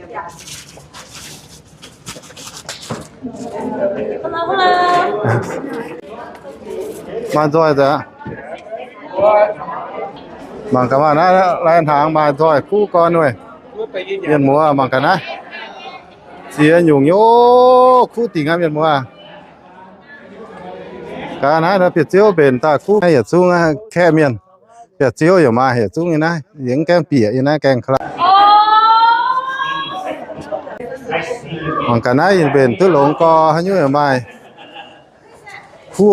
Maaih nzoih nzengc. Mangc gaax maah, naaiv lai-hnaangx maaih nzoih kuv gorn wuov. Mienh muoz mangc gaax naaiv. Ziex nyungc nyei, kuv dingc aqv mienh muoz. Gaax naaiv nor bieqc ziouv mbenc daaih kuv naaiv yietc zungv kaeqv mienh. Bieqc ziouv yaac maaih yietc zungv nyei naaiv, yie mv gaengh bieqc yie naaiv gaengh kaav. Mangc gaax naaiv yie mbenc duqv longx gorx haaix nyungc yaac maaih. Kuv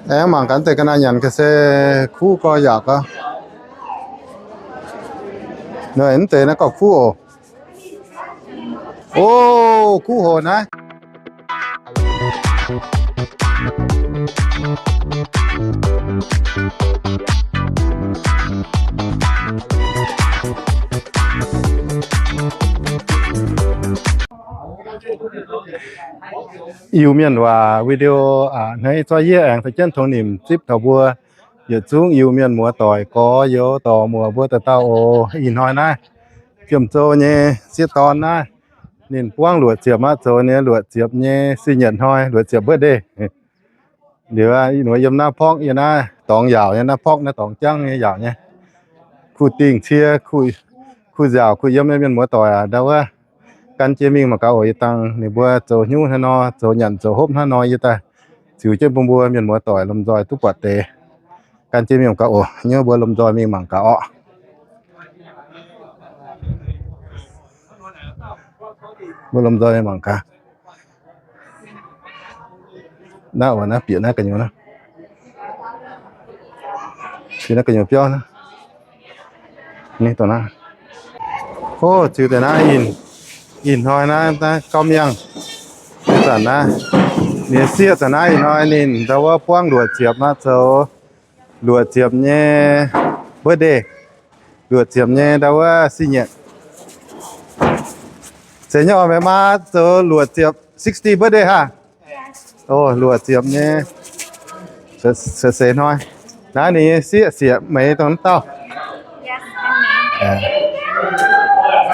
Aengx mangc gaax deix ga'naaiv nyanc ga'se kuv gorx yaac gorx. Naaiv deix naaiv gorqv kuv oc. O, kuv hoc naaiv. Iu-Mienh waac video a'hneiv zorqv yie aengx caux jienv tongx nimc zipv taux mbuo yietc zungv Iu-Mienh muoz-doic gorx-youz dorc-muoc mbuo dauh dauh oc. Ih hnoi naaiv, Jiem Zou nyei sieqv dorn naaiv, ninh buangv luoqc ziepc maqv zoux nyei luoqc ziepc nyei singh nyietc hnoi, luoqc ziepc birthday. Liuz ih hnoi yiem naaiv porqv yie naaiv dorngx yaauc nyei, naaiv porqv naaiv dorngx jangv nyei yaauc nyei. Kuh dingh cie, kuh nziaauc kuh yiem nyei mienh muoz-doic aac, ndau wuov gan jienv mingh mangc gaax oc. Yie dangh ninh mbuo zoux hnyouv hnangv nor, zoux nyanc zoux hopv hnangv nor, yie daaih ziux jienv bun mbuo mienh muoz-doic lomh nzoih duqv buatc deix. Gan jienv mingh mangc gaax oc. Hnyouv mbuo lomh nzoih mingh mangc gaax orqc. Mbuo lomh nzoih mangc gaax. Naaiv oc, naaiv bieqc naaiv gu'nyuoz naaiv. Bieqc naaiv gu'nyuoz biauv naaiv. Ni dongh naaiv. O, ziux deix naaiv ih, ih hnoi naaiv, naaiv gauh miangh. Ih zanc naaiv, ninh sieqv zanc naaiv ih hnoi ninh ndau wuov buangv luoqc ziepc maqv zoux luoqc ziepc nyei birthday. Luoqc ziepc nyei ndau wuov singh nyietc. Zeiz nyei oc, meih maa zoux luoqc ziepc sixty birthday haac? O, luoqc ziepc nyei. Seix hnoi. Naaiv ninh nyei sieqv sieqv meix dongh naaiv dauh.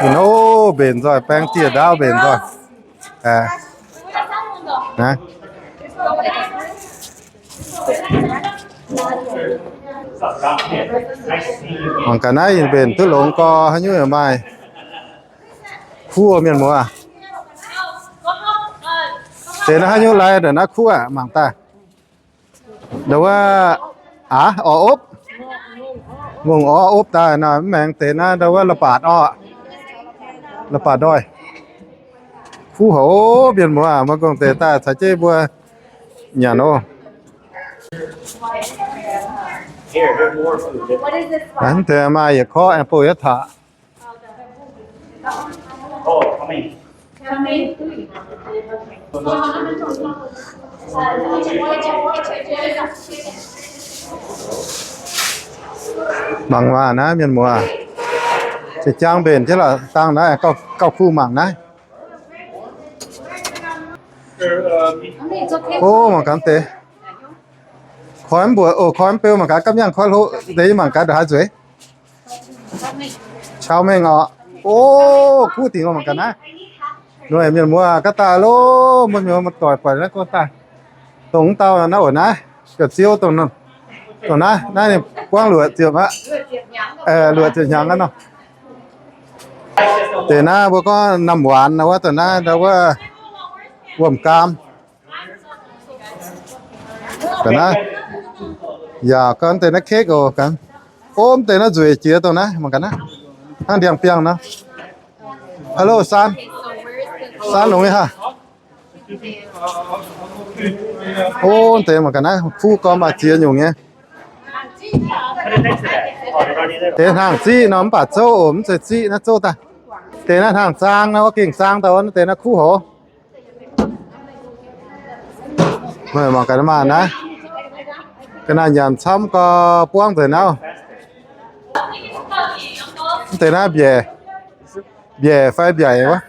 Ih hnoi mbenc nzoih, baeng dieh ndaauv mbenc nzoih. Mangc gaax naaiv yie mbenc duqv longx gorx haaix nyungc yaac maaih. Kuv mienh muoz. Deix naaiv haaix nyungc lai ndongc naaiv kuv aac, mangc daaih. Ndau wuov, aav, orv opv. Ngongh orv opv daaih nor, mv maengx deix naaiv ndau wuov la'baatc orv. La'baatc ndoih. Kuv haic, mienh muoz, maiv gong deix daaih caux jienv mbuo nyanc oc. Mv deix maaih yietc korv aengx bouh yietv taac. Mangc waac naaiv mienh muoz, za'jang mbenc jienv lorqc, dangh naaiv gauh kuh mangc naaiv. O, mangc gaax deix. Koi mv mbuoqc, o, koi mv beu mangc gaax, gapv miangh koi hlo deix, mangc gaax ndongc haaix nzueic. Chow mein oc. O, kuv dingc oc, mangc gaax naaiv. Noic mienh muoz, gaav daaih lo, mbuo mienh muoz doic buatc naaiv gorngv daaih. Dongh wuov dauh naaiv oc naaiv, ga'ziou dongh, dongh naaiv, naaiv ninh buangv luoqc ziepc aqv. Luoqc ziepc hnyangx aqv nor. Deix naaiv mbuo gorngv น้ำหวาน wuov, dongh naaiv ndau wuov wuom-gaam. Ga'naaiv, yaac gorngv deix naaiv cake oc ga'naaiv. Ov, deix naaiv nzueic jiex dongh naaiv, mangc ga'naaiv. Hnangv ndiangx-biangh nor. Hello, son. Son, longx nyei haav. Ov, deix mangc ga'naaiv, kuv gormx maaih ziex nyungc nyei. Deix hnaangx-ziqv nor mv baac zouv oc, mv zeiz ziqv naaiv, zouv daaih. Deix naaiv hnaangx-zaang nor, wuov gengh zaang daaih wuov, deix naaiv kuv hoz. Meih mangc gaax maah naaiv. Ga'naaiv nyanc camv gau, buangv nzengc naaiv. Mv deix naaiv mbiaec, mbiaec fai mbiaaic wuov.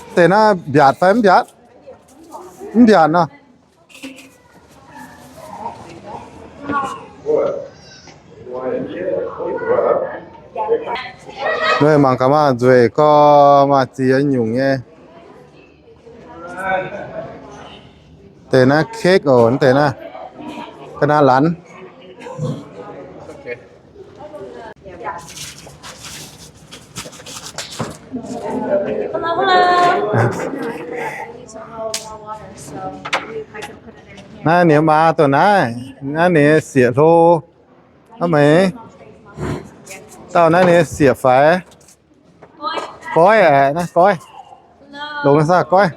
Mv deix naaiv mbiaatc fai mv mbiaatc? Mv mbiaatc nor. Meih mangc gaax maah, nzueic gorx, maaih ziex nyungc nyei. Deix naaiv cake oc, deix naaiv ga'naaiv laanh. Naaiv ninh maa dongh naaiv, naaiv ninh sieqv hlo. Aav meih, dauh naaiv ninh sieqv faix. Goiv aeqv, naaiv goiv. Longx saah goiv.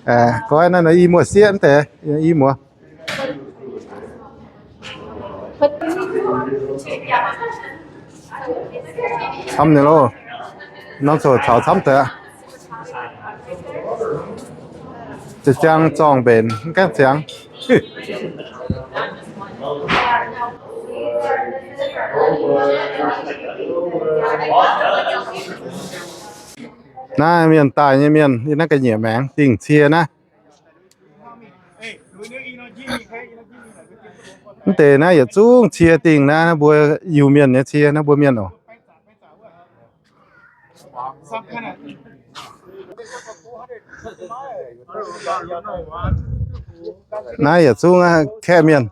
Aeqv, goiv naaiv nor i muoz sieqv deix, i muoz. Camv nyei loh. Norm coc taux camv deix. Za'jang zorng mbenc mv gaengh ziangx. Naaiv mienh daaih nyei mienh, yie naaiv ga'nyiec maengx dingh cie naaiv. Mv deix naaiv yietc zungv cie dingh naaiv, mbuo Iu-Mienh nyei cie naaiv, mbuo mienh oc. Naaiv yietc zungv kaeqv mienh,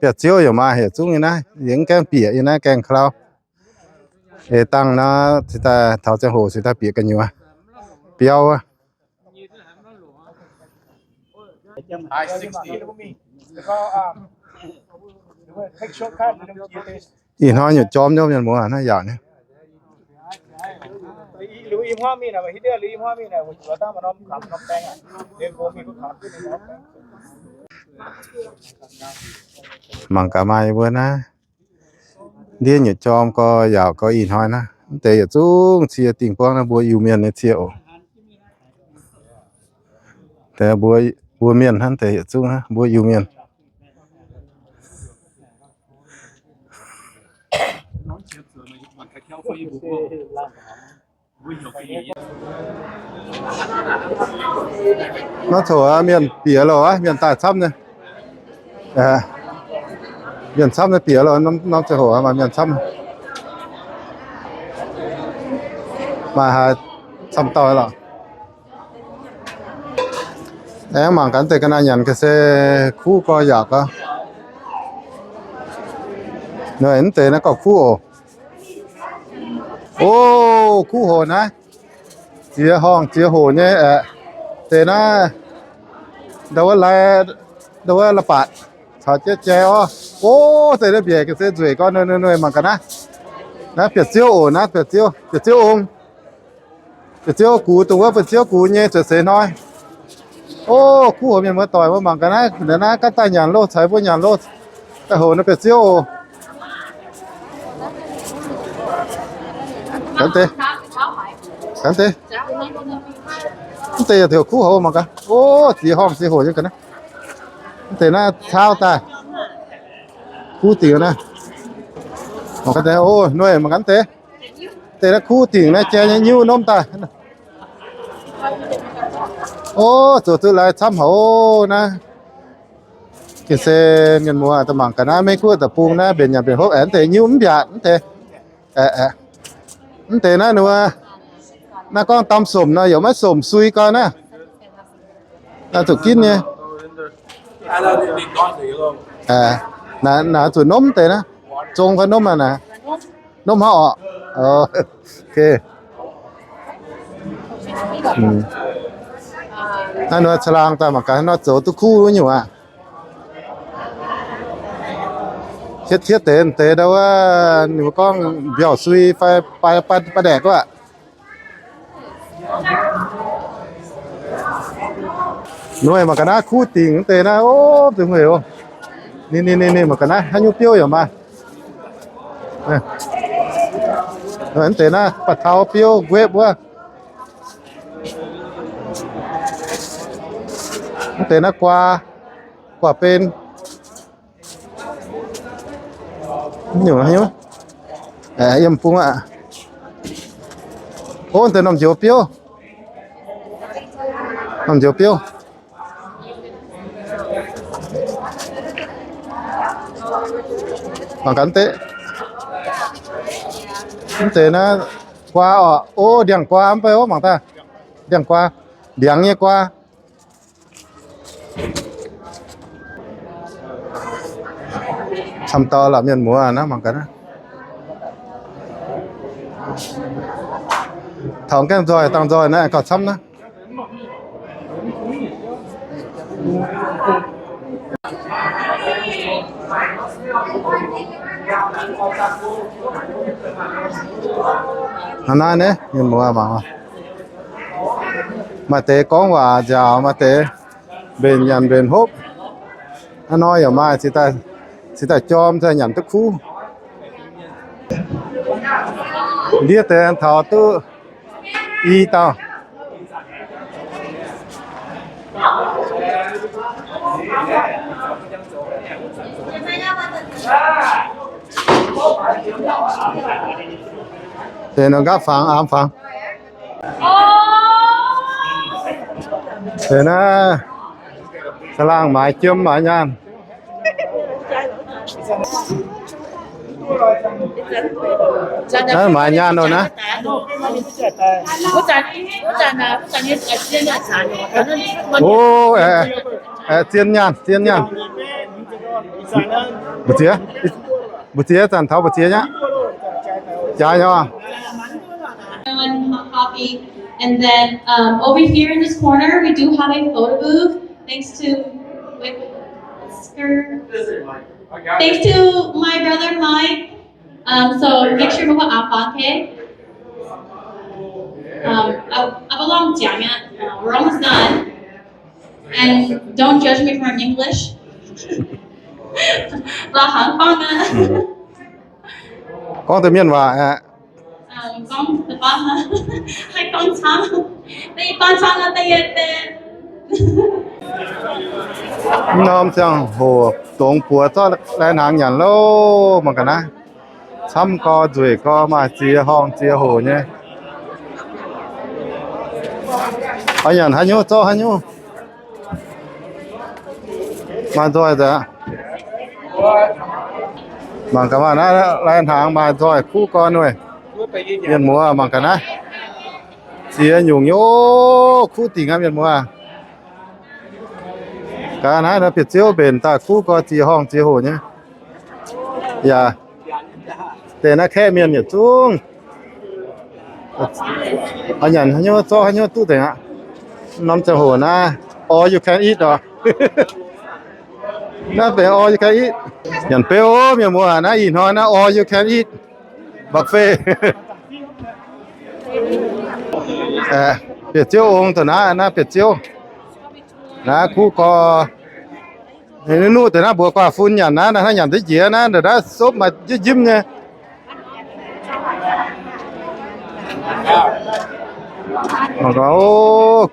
bieqc ziouv yaac maaih yietc zungv nyei naaiv, yie mv gaengh bieqc yie naaiv gaengh klau. Eix dangh nor, cingx daaih taux ziangh hoc cingx daaih bieqc gu'nyuoz biauv wuov. Ih hnoi nyutc jorm nyei mienh muoz naaiv yaac nyei. Mangc gaax maaih mbuo naaiv ndiev nyutc jorm gorx yaauc gorx ih hnoi naaiv, mv deix yietc zungv cie dingh buangv naaiv mbuo Iu-Mienh nyei cie oc. Deix mbuo, mbuo mienh hnangv deix yietc zungv hnangv mbuo Iu-Mienh. Norm coc mienh bieqc loh, mienh daaih camv nyei. Mienh camv nyei bieqc loh, norm ziangh hoc maaih mienh camv. Maaih haaix camv dauh lorqc. Aengx mangc gaax deix ga'naaiv nyanc ga'sie kuv gorx yaauc gorx. Mv deix naaiv gorx kuv oc. O, kuv hoc naaiv. Ziex horngh ziex hoc nyei aeqv. Deix naaiv ndau wuov lai, ndau wuov la'baatc caux jienv jai orv. O, deix naaiv mbiaec ga'sie nzueic gorx, nuei nuei nuei mangc gaax naaiv. Naaiv bieqc ziouv oc, naaiv bieqc ziouv, bieqc ziouv ong. Bieqc ziouv gux, dongh wuov bieqc ziouv gux nyei zueiz seix hnoi. O, kuv hoc mienh muoz doic, mbuo mangc gaax naaiv, naaiv gaav daaih nyanc loh, caux mbuo nyanc loh. Daaih hoc naaiv bieqc ziouv oc. Ganh deix, ganh deix. Mv deix yaac heuc kuv hoc mangc gaax. O, ziex horngh ziex hoc nyei ga'naaiv. Mv deix naaiv caauv daaih. Kuv dingc naaiv. Mangc gaax deix, o, nuei mangc gaax deix. Deix naaiv kuv dingc naaiv jai nyei nyiuv nomv daaih. O, zoux duqv lai camv haic naaiv. Ga'sie mienh muoz, daaih mangc gaax naaiv Meiv Guoqv deic-bung naaiv mbenc nyanc mbenc hopv aeqv, mv deix nyiuv mv mbiaatc mv deix. Aeqv, aeqv. Mv deix naaiv ninh mbuo, naaiv gorngv dam somc nor, yaac maiv somc sui gau naaiv. Naaiv zuqc ginv nyei. Naaiv zuqc nomv deix naaiv. Zong fai nomv aqv naaiv? Nomv hnangv orqc. Naaiv nor caangh laangh daaih mangc gaax nor zoux duqv kuv wuov nyungc aqv. Hietv hietv deix deix ndau wuov, ninh mbuo gorngv mbiauz sui fai baaix daeqc wuov. Nuei mangc gaax naaiv kuv dingc deix naaiv, o, deix hueic oc. Ninh, ninh, ninh, ninh mangc gaax naaiv haaix nyungc biouv yaac maaih. Deix naaiv ba'taux biouv nquepv wuov. Deix naaiv guaa, guaa ben. Nyungc haaix nyungc? Yiem bung aqv. O, deix norm njoux biouv. Norm njoux biouv. Mangc gaax mv deix. Mv deix naaiv guaa orqc. O, ndiangx-guaa mv bei ov, mangc daaih. Ndiangx-guaa. Ndiangx nyei guaa. Camv dauh la'mienh muoz naaiv mangc gaax naaiv. Taux gaengh nzoih, dangh nzoih naaiv gauh camv naaiv. Hnangv naaiv naaiv, mienh muoz mangc. Maaih deix gorngv waac nziaauc, maaih deix mbenc nyanc mbenc hopv. Hnangv nor yaac maaih, cingx daaih jorm, cingx daaih nyanc duqv kuv. Ndiev deix taux duqv i dauh. Deix nor nqaapv fangx, aamx fangx. Deix naaiv, za'laangh maaiz jiem maaiz nyaanh. Naaiv maaiz nyaanh loh naaiv. O, zien nyaanh, zien nyaanh. Mbu'ziex, mbu'ziex zanc taux mbu'ziex nyei. Jaaix nyei. Hot coffee. And then um, over here in this corner, we do have a photo booth. Thanks to, wait, wait, wait. Thanks to my brother Mike. Um, so make sure mbuo aapv fangx, okay? Um, I, I belong to, uh, we're almost done. And don't judge me for my English. La'hangx gorngv aqv. Gorngv deix mienh waac aqv. Gorngv deix gorngv, haih gorngv camv. Da'yietv gorngv camv nor, da'yietv deix. Norm ziangh hoc dongz buoz zorqv lai-hnaangx nyanc loh, mangc ga'naaiv. Camv gorx nzueic gorx, maaih ziex horngh ziex hoc nyei. Oix nyanc haaix nyungc zorqv haaix nyungc. Maaih nzoih nzengc. Mangc gaax maaih naaiv lai-hnaangx maaih nzoih kuv gorx nuih. Mienh muoz mangc gaax naaiv. Ziex nyungc nyei, kuv dingc aqv mienh muoz. Gaax naaiv nor bieqc ziouv mbenc daaih kuv gorx ziex horngh ziex hoc nyei. Yaac deix naaiv kaeqv mienh yietc zungv. Nyanc haaix nyungc zorqv haaix nyungc duqv nzengc aqv. Norm ziangh hoc naaiv all you can eat oc. Naaiv benx all you can eat. Nyanc beuv mienh muoz, naaiv ih hnoi naaiv all you can eat buffet. Bieqc ziouv ong da'naaiv, naaiv bieqc ziouv. Naaiv kuv gorx. Nuqv deix naaiv mbuox guaax fun nyanc naaiv, naaiv nyanc duqv njiec naaiv, ndongc naaiv sopv maaih njimv njimv nyei.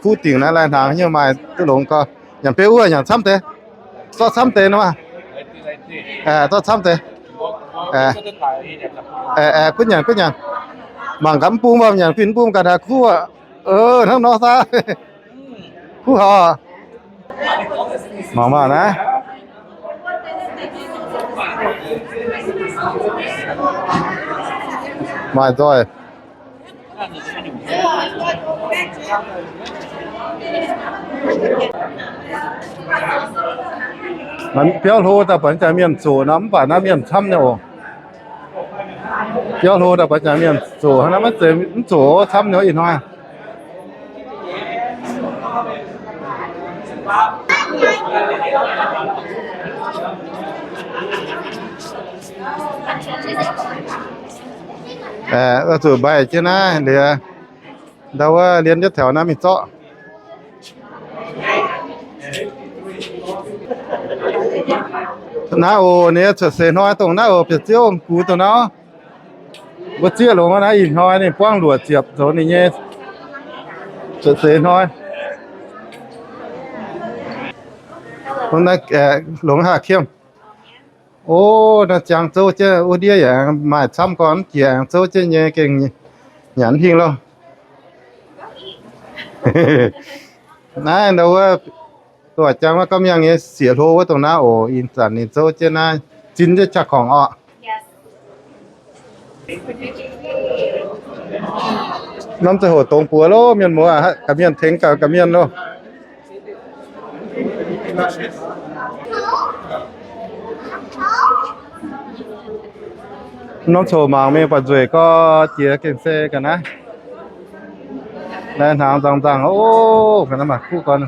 Kuv dingc naaiv lai-hnaangx nyei maaih duqv longx gorx. Nyanc beuv wuov nyanc camv deix. Zorqv camv deix nor. Zorqv camv deix. Gunv nyanc, gunv nyanc. Mangc gaax mv bung, mv nyanc fih mv bung ga'naaiv kuv aqv. Hnangv nor saah. Kuv haic. Mangc maah naaiv. Maaih nzoih. Biauv hlo daaih buatc jaax mienh zoqc nor, mv baac naaiv mienh camv nyei oc. Biauv hlo daaih buatc jaax mienh zoqc, naaiv maiv zeiz mv zoqc camv nyei ih hnoi. Zuqc mbaih jienv naaiv liuz, ndau wuov liemh jienv taux naaiv mingh zorqv. Naaiv oc, ninh cuotv seix hnoi dongh naaiv oc, bieqc ziouv gux dongh naaiv. Mbuo zieqv longx naaiv ih hnoi ninh buangv luoqc ziepc zoux ninh nyei cuotv seix hnoi. Longx haaix kiemh. O, naaiv ziangx zouv jienv wuov ndiev yaac maaih camv gorn mv jiex, aengx zouv jienv nyei gengh nyanc mv hingh loh. Naaiv ndau wuov doqc jangx wuov gamv miangh nyei sieqv hlo wuov dongh naaiv oc. Ih zanc ninh zouv jienv naaiv zin jienv qaqv korngc orqc. Norm ziangh hoc dongz buoz loh, mienh muoz, ga'mienh tengx ga'mienh loh. Norm coc mangc mingh buatc nzueic gorx, jiex gengh se ga'naaiv. Lai hnaangx nzangc-nzangc oc, ga'naaiv maaih kuv gorn.